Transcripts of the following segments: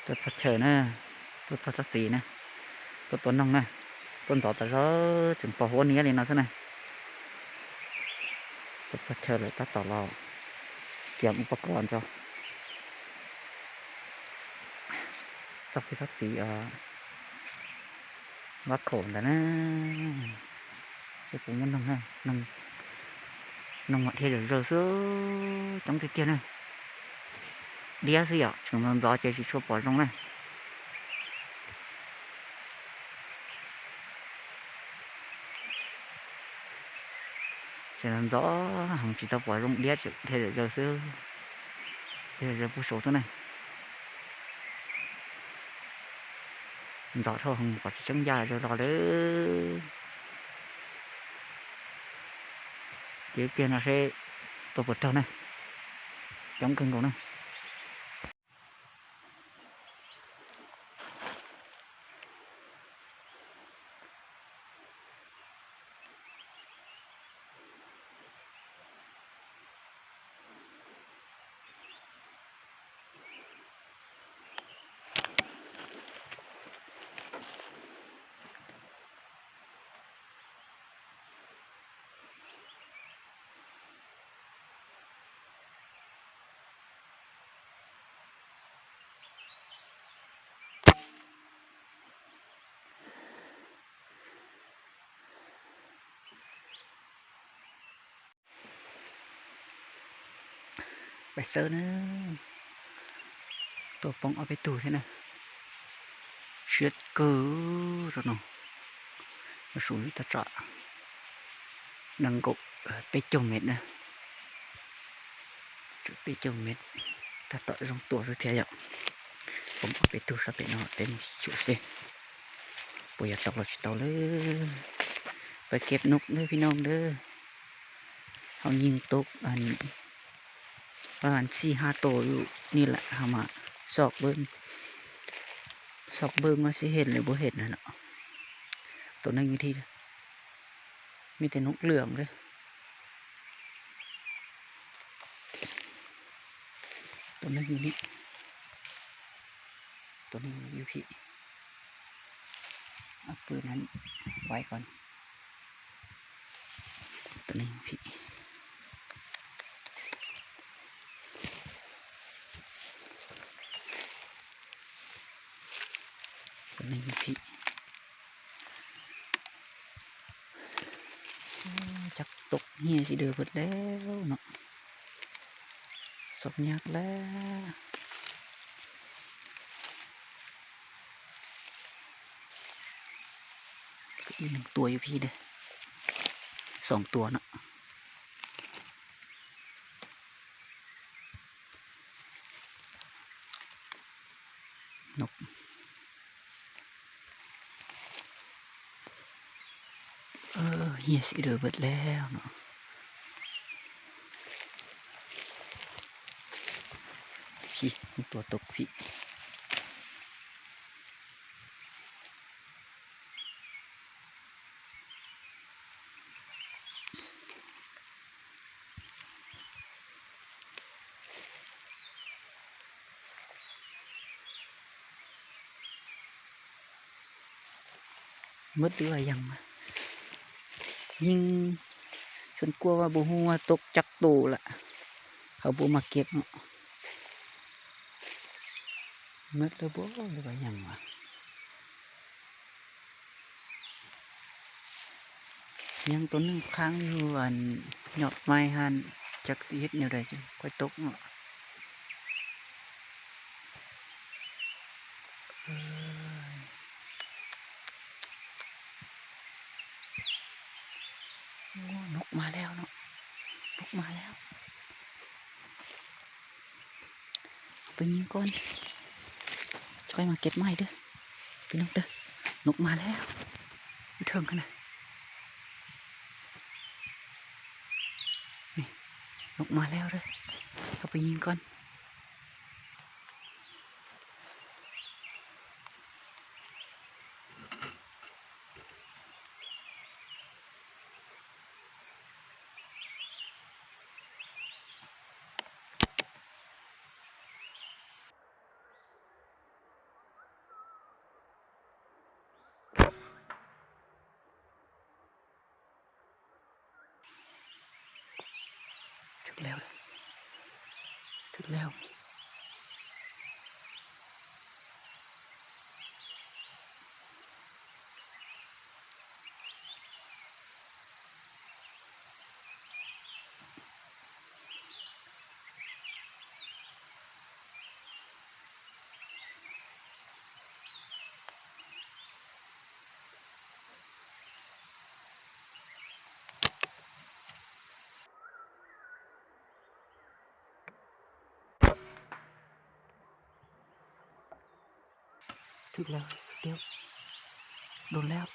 Tut sat chơ na, tut sat sat si na, tut tuan nŏng na, tuan gió ta rơ, chừng pă hua nia li na sơ na. Tut sat chơ lĕ ta tŏ lâo, kiêm ອຸປະກອນ chơ. Sat phi sat si, a, vắt khổ ta na. Sư pung muốn nâng ha, nâng, nâng mặt thiê rơ rơ sư chống thiê thiê nè. Đĩa sư ạ, chừng nâng gió chê sư chua pò rông nè. Chê nâng gió hẳn chỉ tao pò rông đĩa chê thiê rơ rơ sư. Thiê rơ rơ pung sổ sư nè. Gió thâu hưng có chỉ chống da rơ rơ đơ. Chế tiền là sẽ tổ bật trâu này. Chống cưng cầu này. Phải sớ nữa. Tổ bóng ở bên tù thế này. Siết cờ rồi nó. Nó xuống ít ta trọ. Nâng gỗ, ờ, pê chục mét nữa. Pê chục mét. Ta tọt rông tua rồi thế ạ. Bóng ở bên tù sao bên nó tên chủ xe. ບໍ່ຢາກຕອກລະຊິເຕົາເລີຍ. ໄປເກັບນົກເດີພີ່ນ້ອງເດີ. ເຮົາຍິງຕົກ ອັນ ປະມານສີ່ຫ້າໂຕຢູ່ນີ້ແຫຼະ. ເຮົາມາຊອກເບິ່ງ ຊອກເບິ່ງວ່າຊິເຫັນຫຼືບໍ່ເຫັນຫັ້ນເນາະ. ໂຕໜຶ່ງຢູ່ທີ່ ມີແຕ່ນົກເຫຼືອງເດີ. ໂຕໜຶ່ງຢູ່ນີ້ ໂຕໜຶ່ງຢູ່ພີ້. ເອົາປືນນັ້ນໄວ້ກ່ອນ. ໂຕໜຶ່ງພີ້ ໂຕໜຶ່ງພີ້. ໂອ້ ຈັກຕົກເຫື່ອຊິເດີເບິດແລ້ວເນາະ. ສອກຍາກແລ້ວ. ອີກໜຶ່ງຕົວຢູ່ພີ້ເດີ. ສອງຕົວເນາະ. ນົກ ເອີ ເຫື່ອຊິເດີເບິດແລ້ວເນາະ. ພີ້ ມີຕົວຕົກພີ້. ໝົດຫຼືວ່າຍັງວະ? ຍິງຈົນກວ່າວ່າບໍ່ຮູ້ວ່າຕົກຈັກໂຕລະ ເຂົາບໍ່ມາເກັບເນາະ. ໝົດແລ້ວບໍ່ ຫຼືວ່າຍັງວະ? ຍັງໂຕໜຶ່ງຄ້າງຢູ່ ອັນ ຍອດໄມ້ຫັ້ນ ຈັກຊິເຮັດແນວໃດຈຶ່ງຄ່ອຍຕົກເນາະ. ເອີຍ ໂອ້ ນົກມາແລ້ວເນາະ ນົກມາແລ້ວ. ເອົາໄປຍິງກ່ອນ ຄ່ອຍມາເກັບໃໝ່ເດີພີ່ນ້ອງເດີ. ນົກມາແລ້ວ ຢູ່ເທິງຫັ້ນນະ. ນີ້ ນົກມາແລ້ວເດີ. ເອົາໄປຍິງກ່ອນ. ແລ້ວ ຖືກແລ້ວ. ຖືກແລ້ວ ດຽວ ໂດນແລ້ວ.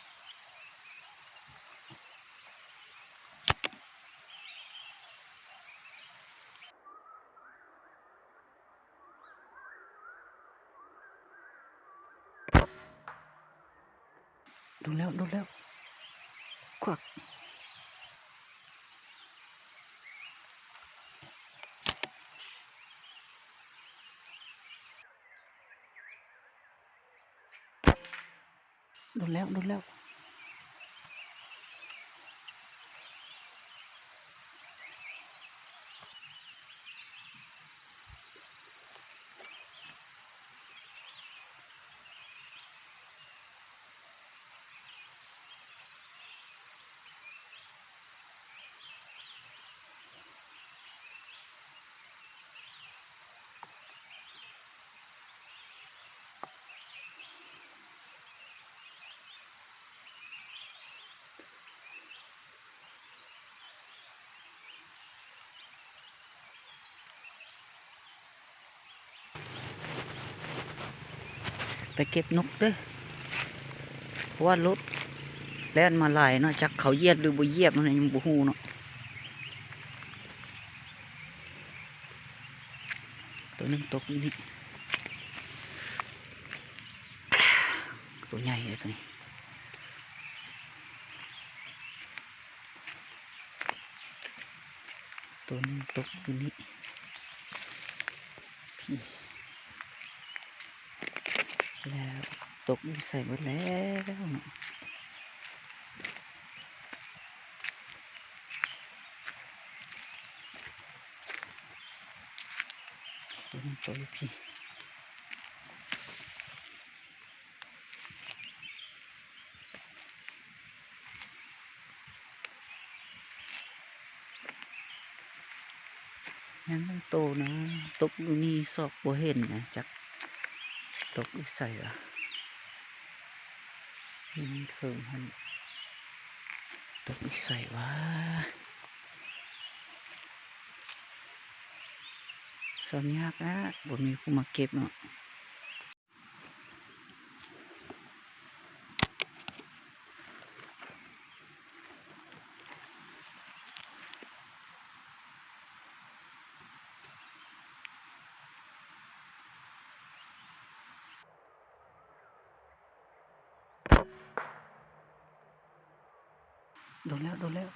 ໂດນແລ້ວ ໂດນແລ້ວ ຄວັກ ໂດນແລ້ວ ໂດນແລ້ວ. ໄປເກັບນົກເດີ້ ເພາະວ່າລົດແລ່ນມາຫຼາຍເນາະ ຈັກເຂົາຢຽບຫຼືບໍ່ຢຽບ ມັນຍັງບໍ່ຮູ້ເນາະ. ໂຕໜຶ່ງຕົກຢູ່ນີ້ ໂຕໃຫຍ່ເລີຍໂຕນີ້. ໂຕໜຶ່ງຕົກຢູ່ນີ້ ແລ້ວຕົກຢູ່ໃສເບິດແລ້ວເນາະ. ໂຕໜຶ່ງຕົກຢູ່ພີ້. ຍັງໜຶ່ງໂຕນະ ຕົກຢູ່ນີ້ຊອກບໍ່ເຫັນນະ ຈັກຕົກຢູ່ໃສວະ ຢູ່ເທິງຫັ້ນ ຕົກຢູ່ໃສວະ. ສ່ວນຍາກນະ ບໍ່ມີຜູ້ມາເກັບເນາະ. ໂດນແລ້ວ ໂດນແລ້ວ.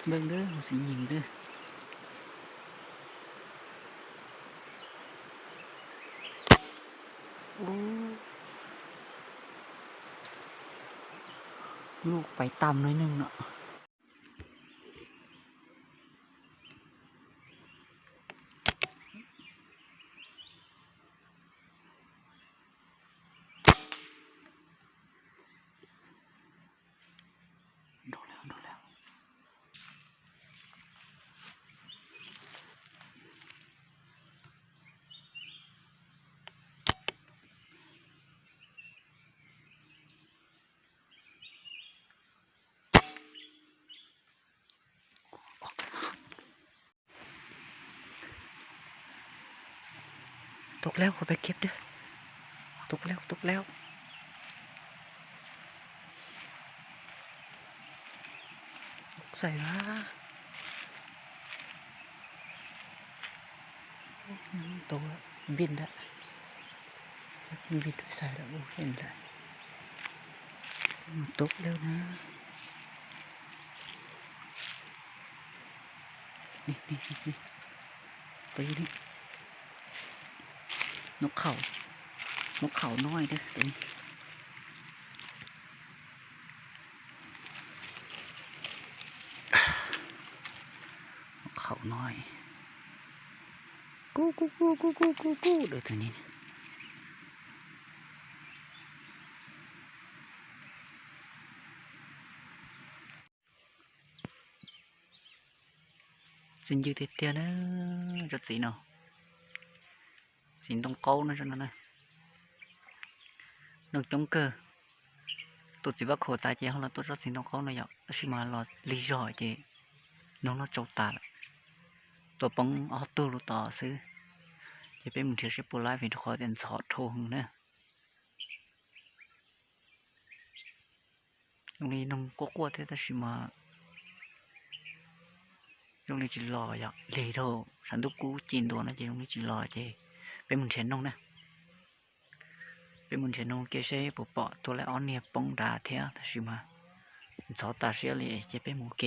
ເບິ່ງເດີ້ ເຮົາຊິຍິງເດີ້. ໂອ້ ລູກໄປຕ່ຳໜ້ອຍໜຶ່ງເນາະ. ໂດນແລ້ວ ໂດນແລ້ວ. ຕົກແລ້ວ ຂ້ອຍໄປເກັບເດີ້. ຕົກແລ້ວ ຕົກແລ້ວ. ຕົກໃສວະ? ໂອ້ ຍັງຕົກ ບິນລະ ມັນບິນໄປໃສລະ? ໂອ້ ເຫັນລະ ມັນຕົກແລ້ວນະ. ນີ້ ນີ້ ນີ້ ນີ້ ໄປຢູ່ນີ້. ນົກເຂົາ ນົກເຂົານ້ອຍເດີ້ໂຕນີ້ ນົກເຂົານ້ອຍ ກູ ກູ ກູ ກູ ກູ ກູ ກູ ເດີ້ໂຕນີ້. ຊິນຍືດເຕັດເຕຍເນີ ຈັກສີເນາະ ສີຕົງເກົາເນາະ ຈັ່ງນັ້ນນະ ນົກຈົງເກີ ໂຕຈີວ່າໂຄຕາເຈ ເຮົາລະຕົວຈອດສີຕົງເກົາເນາະ ຢາກຊິມາລອດລີຢໍເຈ ນົກເນາະ ໂຈຕາ ຕົວປອງເອົາຕູ້ລູກຕໍ່ຊື້ ເຈເປັນມື້ທຽວຊິປູລາຍເພນທຸກຄົນເຕັນຊອດໂທຫຶງເນີ. ໂຮງລີນອງກົວໆແທ້ ແຕ່ຊິມາ ໂຮງລີຈິຫຼໍ່ຢາກເລໂທ ສັນຕຸກູຈີນໂດນນະເຈ ໂຮງລີຈິຫຼໍ່ເຈ ເປັນໝູນທຽນນົງນະ ເປັນໝູນທຽນນົງເກເຊ ປູເປາະ ຕົວແລອອນເນຍ ປົງດາເທຍ ແຕ່ຊິມາ ຊອຕາເຊຍເລ ເຈເປັນໝູເກ.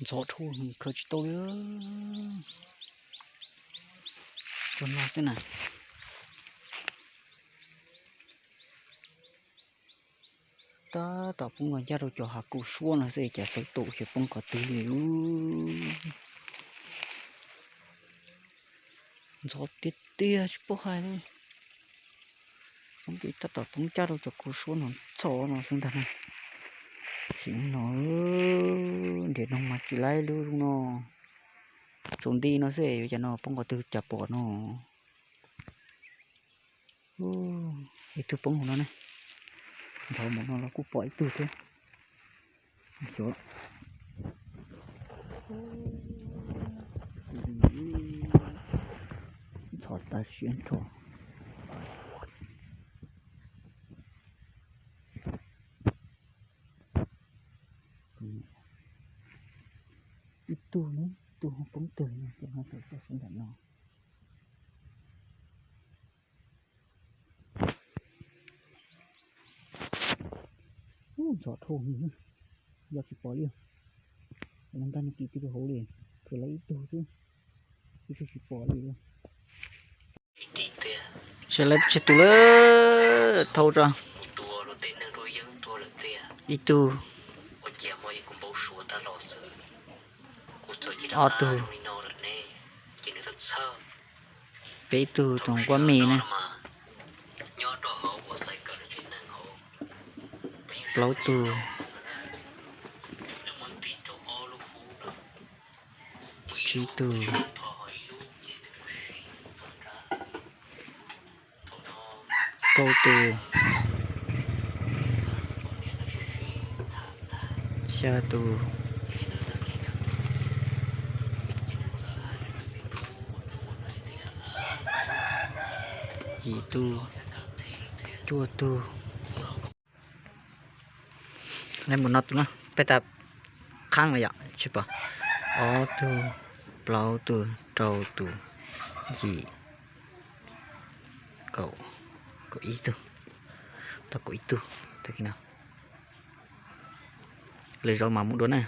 ໂຊທູເຄີຈິໂຕເດີ ຄົນລາວຊີ້ນະ ຕາ ຕາປຸງວ່າຢາໂດຈອຫາກູຊວນລະເສ ຈາເຊໂຕເຂຍປົງກະຕື້ເລີຍ ໂຊຕິດເຕຍຊິບໍ່ໃຫ້ເລີຍ. ປຶ້ມປີຕາຕອກປຶ້ມຈາດອອກຈາກກູຊວນຫັ້ນຊໍເນາະ ເຊິ່ງທ່ານນະ ຫິງເນາະ ເອີ ເດດນ້ອງມາຈີໄລລູກເນາະ ຊົງດີເນາະເສ ຢູ່ຈາເນາະ ປຶ້ມກໍຕື່ຈາປອດເນາະ ໂອ້ ອີກຕູປຶ້ມຂອງເຮົານະ ເຮົາໝົດເນາະ ລາວກູປອກອີກຕູເດີ. ໂຈະ ຖອດຕາຊຽນຖອດ ອີກຕູ້ໜຶ່ງ ຕູ້ຂອງປົງເຕີຍນີ້ ເປັນຂອງຕົວເຈົ້າສົມບັດເນາະ. ໂອ້ ສອດໂທນີ້ ຢາກຊິປອຍເລີຍ ມັນກັນກີຕິໂຫເລີຍ ເພື່ອລະອີກຕູຊິ ຄືຊິປອຍເລີຍ ເຊເລັບເຊຕູເລີ ໂທຈະ ອີກຕູ ອໍຕູ. ເປຕູຕົງກວາເມນະ ເປົາຕູ ຈີຕູ ເປົາຕູ ຊາຕູ ຈີຕູ ຈົວຕູ ແລະໝູນອກຕູເນາະ ໄປຕາຄ້າງລະຢະ ຊິປະ ອໍຕູ ເປົາຕູ ເຕົາຕູ ຈີ ເກົາ ເກົາອີຕູ ຕະໂກອີຕູ ຕະກີ້ນະ ເລີຍຈອມາໝູນອກຕູນະ.